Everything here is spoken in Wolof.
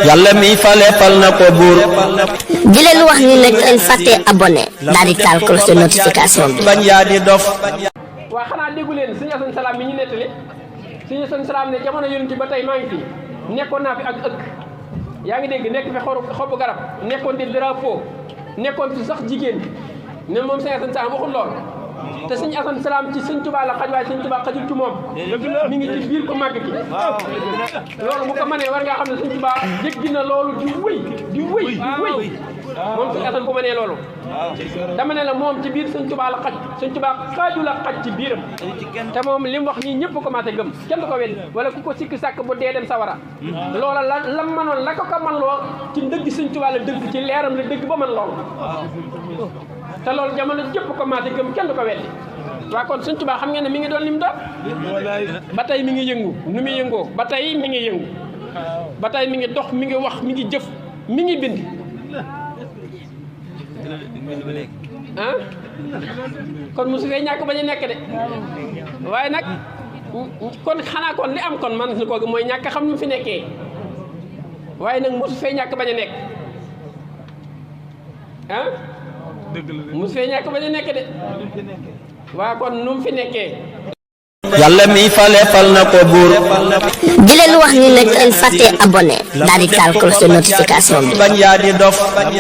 yàlla mi fale fal na ko buur di leen wax ni nag leen fàtte abonné daal di taal cloche de notification bi bañ yaa di dof waa xanaa déggu leen suñu asan salaam mi ñu nettali suñu asan salaam ne jamono yonent ba tey maa ngi fi nekkoon naa fi ak ëkk yaa ngi dégg nekk fi xobu garab nekkoon di drapeau nekkoon fi sax jigéen ne moom suñu asan salaam waxul lool te suñu asan salaam ci sëñ Tuubaa la xaj waaye sëñ Tuubaa xajul ci moom mi ngi ci biir ko màgg ki loolu bu ko mënee war ngaa xam ne sëñ Tuubaa jéggi na loolu di wëy moom suñu asan bu mënee loolu dama ne la moom ci biir sëñ Tuubaa la xaj sëñ Tuubaa xaaju la xaj ci biiram te moom li mu wax ñii ñëpp commencé gëm kenn du ko weddi wala ku ko sikki sàkk bu dee dem sawara loola la mënoon la ko man loo ci ndëgg sëñ Tuubaa la dëgg ci leeram la dëgg ba man loolu te loolu jamono jëpp commencé gëm kenn du ko weddi waa kon sëñ Tuubaa xam ngeen ne mi ngi doon lim doon ba tey mi ngi yëngu nu muy yëngoo ba tey mi ngi yëngu ba tey mi ngi dox mi ngi wax mi ngi jëf mi ngi bind ah kon mosu fee ñàkk bañ a nekk de waaye nag kon xanaa kon li am kon man su ko mooy ñàkk xam nu mu fi nekkee waaye nag mosu fee ñàkk bañ a nekk ah mosu fee ñàkk bañ a nekk de waaw kon nu mu fi nekkee yàlla mi fale fal na ko buur di leen wax ni nag leen fàtte abonné daal di taal cloche de notification bi bañ yaa di dof